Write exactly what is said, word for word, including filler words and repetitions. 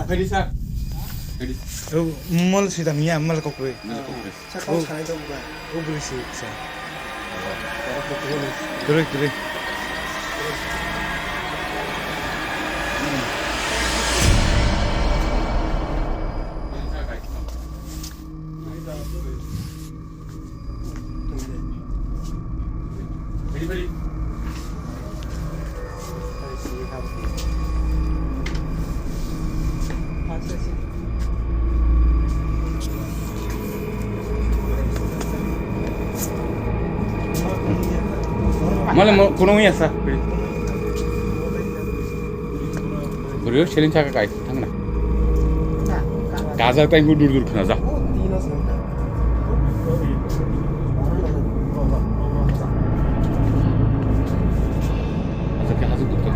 Phaidi sa. Phaidi. O, mal sidang ya, mal kokwe. Mal kokwe. Sakang sanai dong ba. O bwrwi si sa. Kwrwi, kwrwi. Male mo kuno ya sa. Bro, selin chaka kai thangna. Kaja tai dur dur khna ja. Acha ke hasu dukte.